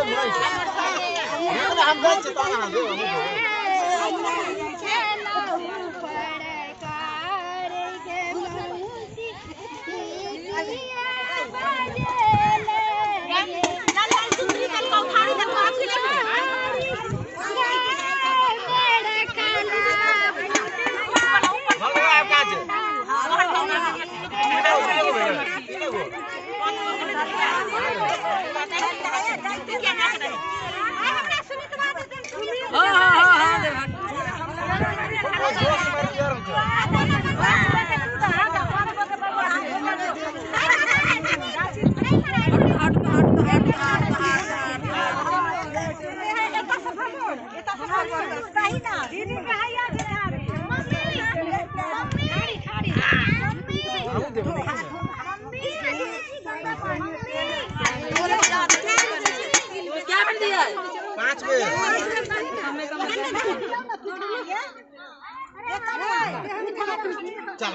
5 बजे चल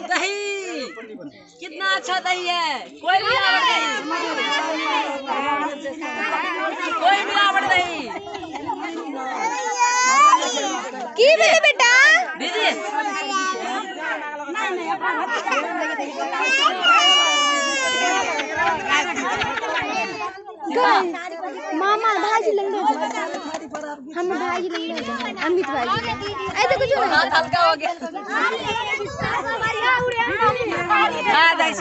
दही कितना अच्छा दही है, कोई मिलावट नहीं, कोई मिलावट नहीं। की भेलै बेटा? दीदी मामा भाईजी लंग हम भाईजी लंग अमित भाईजी ऐसे कुछ नहीं, हाथ हल्का हो गया। हां दाई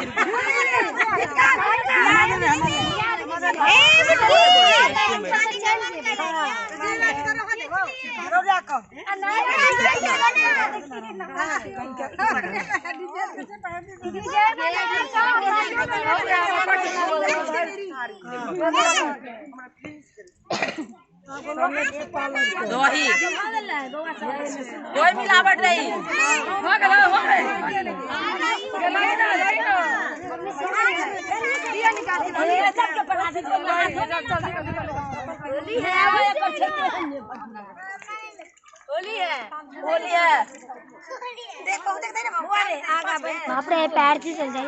ए बुटकी दही कोई मिलावट नहीं। होली है, होली है। बाप रे पैर से चल जाए।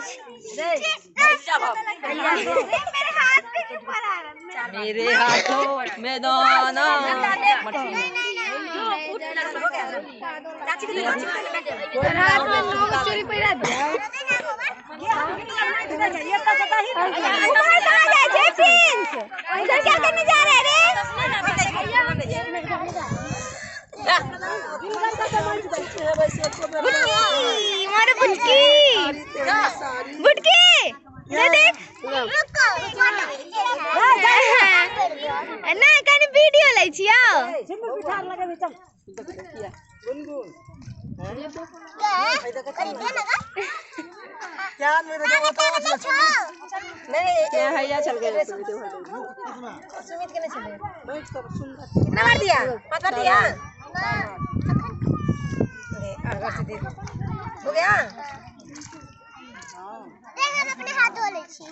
मेरे हाथों में दाना क्या करने जा रहे रे? बुटकी बुटकी बुटकी देख ना कनी वीडियो लै छियौ। कितना मार दिया? 5 मार दिया। हो गया। देख हम अपने हाथ धो ले छी।